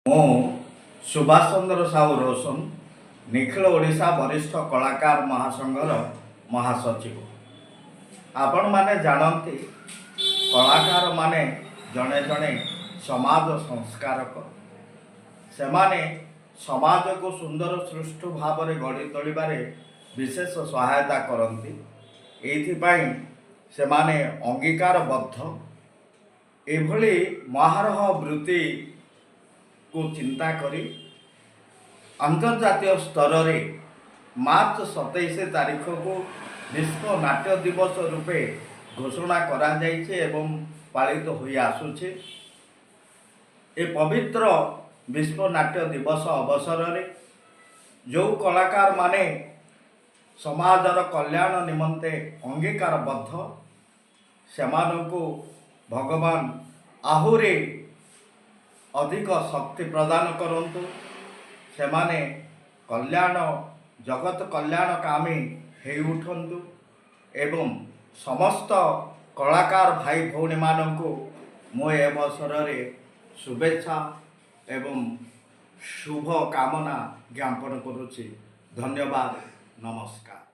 ମୁଁ ସୁଭାଷ ଚନ୍ଦ୍ର ସାହୁ ରୋଶନ, ନିଖିଳ ଓଡ଼ିଶା ବରିଷ୍ଠ କଳାକାର ମହାସଂଘର ମହାସଚିବ। ଆପଣମାନେ ଜାଣନ୍ତି, କଳାକାରମାନେ ଜଣେ ଜଣେ ସମାଜ ସଂସ୍କାରକ। ସେମାନେ ସମାଜକୁ ସୁନ୍ଦର ସୁଷ୍ଠୁ ଭାବରେ ଗଢ଼ି ତୋଳିବାରେ ବିଶେଷ ସହାୟତା କରନ୍ତି। ଏଇଥିପାଇଁ ସେମାନେ ଅଙ୍ଗୀକାରବଦ୍ଧ। ଏଭଳି ମହାରହ ବୃତ୍ତିକୁ ଚିନ୍ତା କରି ଆନ୍ତର୍ଜାତୀୟ ସ୍ତରରେ ମାର୍ଚ୍ଚ 27 ତାରିଖକୁ ବିଶ୍ୱ ନାଟ୍ୟ ଦିବସ ରୂପେ ଘୋଷଣା କରାଯାଇଛି ଏବଂ ପାଳିତ ହୋଇ ଆସୁଛି। ଏ ପବିତ୍ର ବିଶ୍ୱ ନାଟ୍ୟ ଦିବସ ଅବସରରେ ଯେଉଁ କଳାକାରମାନେ ସମାଜର କଲ୍ୟାଣ ନିମନ୍ତେ ଅଙ୍ଗୀକାରବଦ୍ଧ, ସେମାନଙ୍କୁ ଭଗବାନ ଆହୁରି ଅଧିକ ଶକ୍ତି ପ୍ରଦାନ କରନ୍ତୁ। ସେମାନେ ଜଗତ କଲ୍ୟାଣକାମୀ ହେଇ ଉଠନ୍ତୁ ଏବଂ ସମସ୍ତ କଳାକାର ଭାଇ ଭଉଣୀମାନଙ୍କୁ ମୁଁ ଏ ଅବସରରେ ଶୁଭେଚ୍ଛା ଏବଂ ଶୁଭ କାମନା ଜ୍ଞାପନ କରୁଛି। ଧନ୍ୟବାଦ, ନମସ୍କାର।